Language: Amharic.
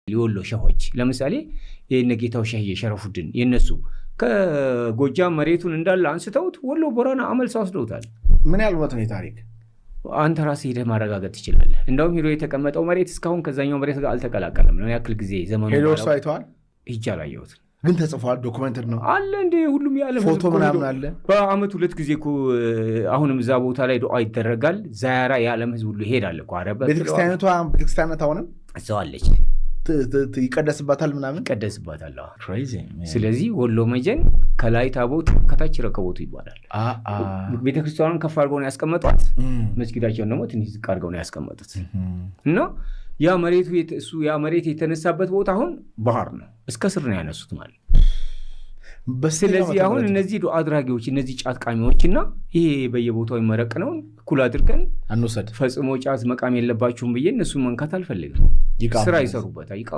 የወሎ ሸሆች ለምሳሌ የነ ጌታው ሸህዬ ሸረፉድን የነሱ ከጎጃም መሬቱን እንዳለ አንስተውት ወሎ ቦረና አመልሳ ወስደውታል። ምን ያህል እውነት ነው የታሪክ? አንተ ራስህ ሄደህ ማረጋገጥ ትችላለህ። እንደውም ሄዶ የተቀመጠው መሬት እስካሁን ከዛኛው መሬት ጋር አልተቀላቀለም። ለምን ያክል ጊዜ ዘመኑ ሄዶ እርሱ አይተዋል? ሂጄ አላየሁትም። ግን ተጽፏል፣ documented ነው አለ እንደ ሁሉም የዓለም ፎቶ ህዝብ እኮ ምናምን ሄዶ አለ። በአመት ሁለት ጊዜ እኮ አሁንም እዛ ቦታ ላይ ዱዓ ይደረጋል። ዛያራ የዓለም ህዝብ ሁሉ ይሄዳል እኮ አረበ ቤተክርስቲያኒቷ ቤተክርስቲያናት አሁንም እዛው አለች፣ ይቀደስባታል ምናምን። ይቀደስባታል። አዎ። ስለዚህ ወሎ መጀን ከላይ ታቦቱ ከታች ረከቦቱ ይባላል። ቤተክርስቲያኑን ከፍ አድርገው ነው ያስቀመጧት። መስጊዳቸውን ደግሞ ትንሽ ዝቅ አድርገው ነው ያስቀመጡት። እና ያ መሬቱ እሱ ያ መሬት የተነሳበት ቦታ አሁን ባህር ነው፣ እስከ ስር ነው ያነሱት ማለት። ስለዚህ አሁን እነዚህ ዱዓ አድራጊዎች፣ እነዚህ ጫት ቃሚዎችና ይሄ በየቦታው የሚመረቅነውን እኩል አድርገን አንውሰድ። ፈጽሞ ጫት መቃም የለባችሁም ብዬ እነሱን መንካት አልፈልግም። ይቃሙ። ስራ ይሰሩበታል። ይቃሙ።